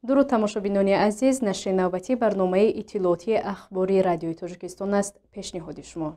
Дуруд, тамошобинони азиз. Нашри навбатии барномаи иттилоотии Ахбори Радиои Тоҷикистон аст пешниҳоди шумо.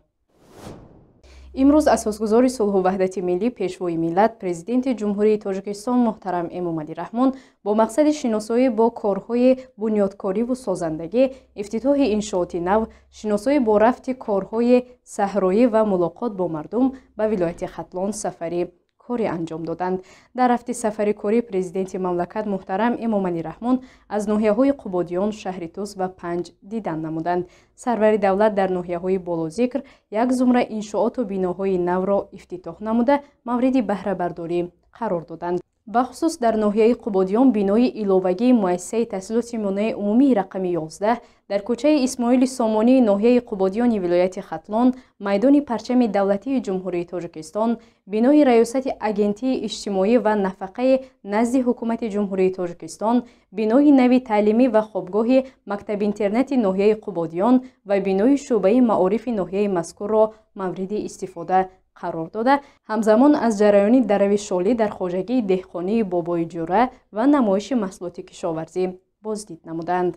Имрӯз асосгузори сулҳу ваҳдати миллӣ, Пешвои миллат, Президенти Ҷумҳурии Тоҷикистон муҳтарам Эмомалӣ Раҳмон бо мақсади шиносоӣ бо корҳои бунёдкориву созандагӣ, ифтитоҳи иншооти нав, шиносоӣ бо рафти корҳои саҳроӣ ва мулоқот бо мардум ба вилояти Хатлон сафари корӣ анҷом доданд. Дар рафти сафари корӣ президенти мамлакат муҳтарам Эмомалӣ Раҳмон аз ноҳияҳои Қубодиён, шаҳри Тус ва Панҷ дидан намуданд. Сарвари давлат дар ноҳияҳои болозикр як зумра иншооту биноҳои навро ифтитоҳ намуда, мавриди баҳрабардорӣ қарор доданд. Бахусус дар ноҳияи Қубодиён бинои иловагии муассисаи таҳсилоти миёнаи умумии рақами 11 дар кӯчаи Исмоили Сомонии ноҳияи Қубодиёни вилояти Хатлон, майдони парчами давлатии Ҷумҳурии Тоҷикистон, бинои Раёсати Агентии иҷтимоӣ ва нафақаи назди Ҳукумати Ҷумҳурии Тоҷикистон, бинои нави таълимӣ ва хобгоҳи мактаб-интернати ноҳияи Қубодиён ва бинои шӯъбаи маорифи ноҳияи мазкурро мавриди истифода қарор дода, ҳамзамон аз ҷараёни дарави шолӣ дар хоҷагии деҳқонии Бобои Ҷура ва намоиши маҳсулоти кишоварзӣ боздид намуданд.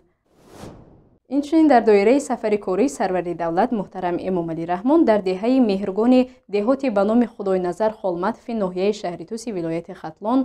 Инчунин дар доираи сафари кории сарвари давлат муҳтарам Эмомалӣ Раҳмон дар деҳаи Меҳргони деҳоти ба номи Худойназар Холматови ноҳияи шаҳри Туси вилояти Хатлон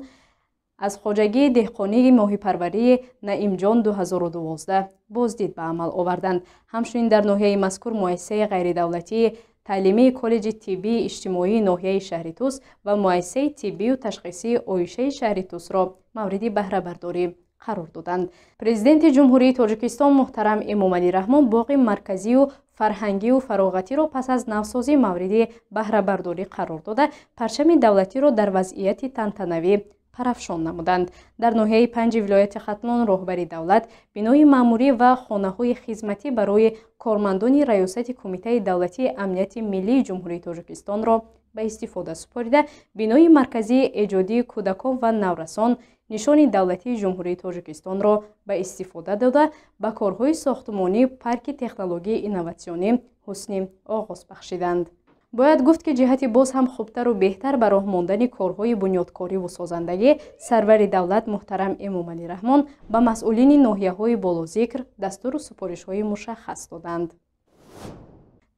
аз хоҷагии деҳқонии моҳипарварии Наимҷон 2012 боздид ба амал оварданд. Ҳамчунин дар ноҳияи мазкур муассисаи ғайридавлатии таълимии коллеҷи тиббии иҷтимоии ноҳияи шаҳри Тус ва муассисаи тиббию ташхисии Оишаи шаҳри Тусро мавриди баҳрабардорӣ қарор доданд. Президенти Ҷумҳурии Тоҷикистон муҳтарам Эмомалӣ Раҳмон боғи марказию фарҳангию фароғатиро пас аз навсозӣ мавриди баҳрабардорӣ қарор дода, парчами давлатиро дар вазъияти тантанавӣ парафшон намуданд. Дар ноҳияи Панҷи вилояти Хатлон роҳбари давлат бинои маъмурӣ ва хонаҳои хизматӣ барои кормандони Раёсати Кумитаи давлатии амнияти миллии Ҷумҳурии Тоҷикистонро ба истифода супорида, бинои марказии эҷодии кӯдакон ва наврасон нишони давлатии Ҷумҳурии Тоҷикистонро ба истифода дода, ба корҳои сохтмонии парки технологияи инноватсионӣ ҳусни оғоз бахшиданд. Бояд гуфт, ки ҷиҳати боз ҳам хубтару беҳтар ба роҳ мондани корҳои бунёдкориву созандагӣ сарвари давлат муҳтарам Эмомалӣ Раҳмон ба масъулини ноҳияҳои болозикр дастуру супоришҳои мушаххас доданд.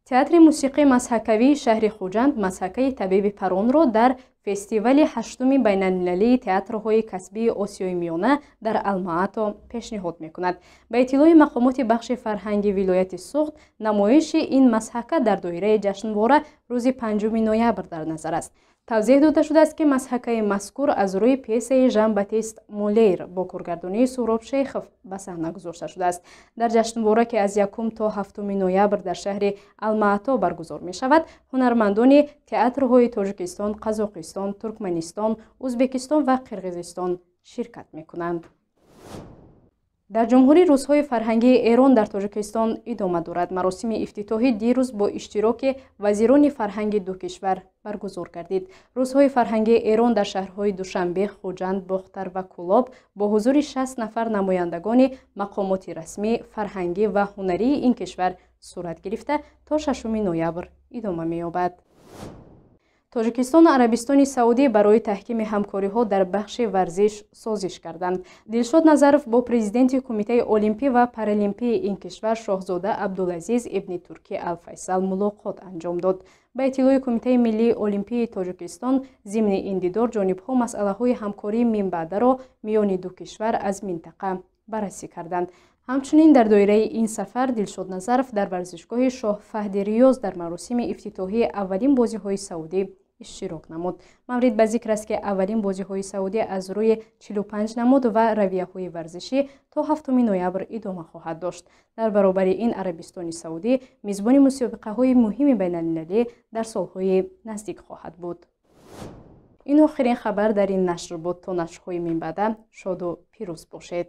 Театри мусиқии мазҳакавии шаҳри Хуҷанд мазҳакаи Табиби Паронро дар фестивали ҳаштуми байналмилалии театрҳои касбии Осиёи Миёна дар Алмаато пешниҳод мекунад. Ба иттилои мақомоти бахши фарҳанги вилояти Суғд, намоиши ин мазҳака дар доираи ҷашнвора рӯзи 5 ноябр дар назар аст. Тавзеҳ дода шудааст, ки мазҳакаи мазкур аз рӯи пьесаи Жан-Батист Молер бо коргардонии Суҳроб Шейхов ба саҳна гузошта шудааст. Дар ҷашнвора, ки аз 1 то 7 ноябр дар шаҳри Алмаато баргузор мешавад, ҳунармандони театрҳои Тоҷикистон, Қазоқистон, Туркманистон, Ӯзбекистон ва Қирғизистон ширкат мекунанд. Дар ҷумҳурӣ рӯзҳои фарҳангии Эрон дар Тоҷикистон идома дорад. Маросими ифтитоҳӣ дирӯз бо иштироки вазирони фарҳанги ду кишвар баргузор гардид. Рӯзҳои фарҳангии Эрон дар шаҳрҳои Душанбе, Хуҷанд, Бохтар ва Кӯлоб бо ҳузури 60 нафар намояндагони мақомоти расмӣ, фарҳангӣ ва ҳунарии ин кишвар сурат гирифта, то 6 ноябр идома меёбад. Тоҷикистону Арабистони Саудӣ барои таҳкими ҳамкориҳо дар бахши варзиш созиш карданд. Дилшод Назаров бо президенти Кумитаи олимпӣ ва паралимпии ин кишвар шоҳзода Абдулазиз ибни Туркӣ Алфайсал мулоқот анҷом дод. Ба иттилои Кумитаи миллии олимпии Тоҷикистон, зимни ин дидор ҷонибҳо масъалаҳои ҳамкории минбаъдаро миёни ду кишвар аз минтақа баррасӣ карданд. Ҳамчунин дар доираи ин сафар Дилшод Назаров дар варзишгоҳи Шоҳ Фаҳди Риёз дар маросими ифтитоҳии аввалин бозиҳои Саудӣ иштирок намуд. Маврид ба зикр аст, ки аввалин бозиҳои Саудӣ аз рӯи 45 намуд ва равияҳои варзишӣ то 7 ноябр идома хоҳад дошт. Дар баробари ин Арабистони Саудӣ мизбони мусобиқаҳои муҳими байналмилалӣ дар солҳои наздик хоҳад буд. Ин охирин хабар дар ин нашр буд. То нашрҳои минбаъда шоду пирӯз бошед.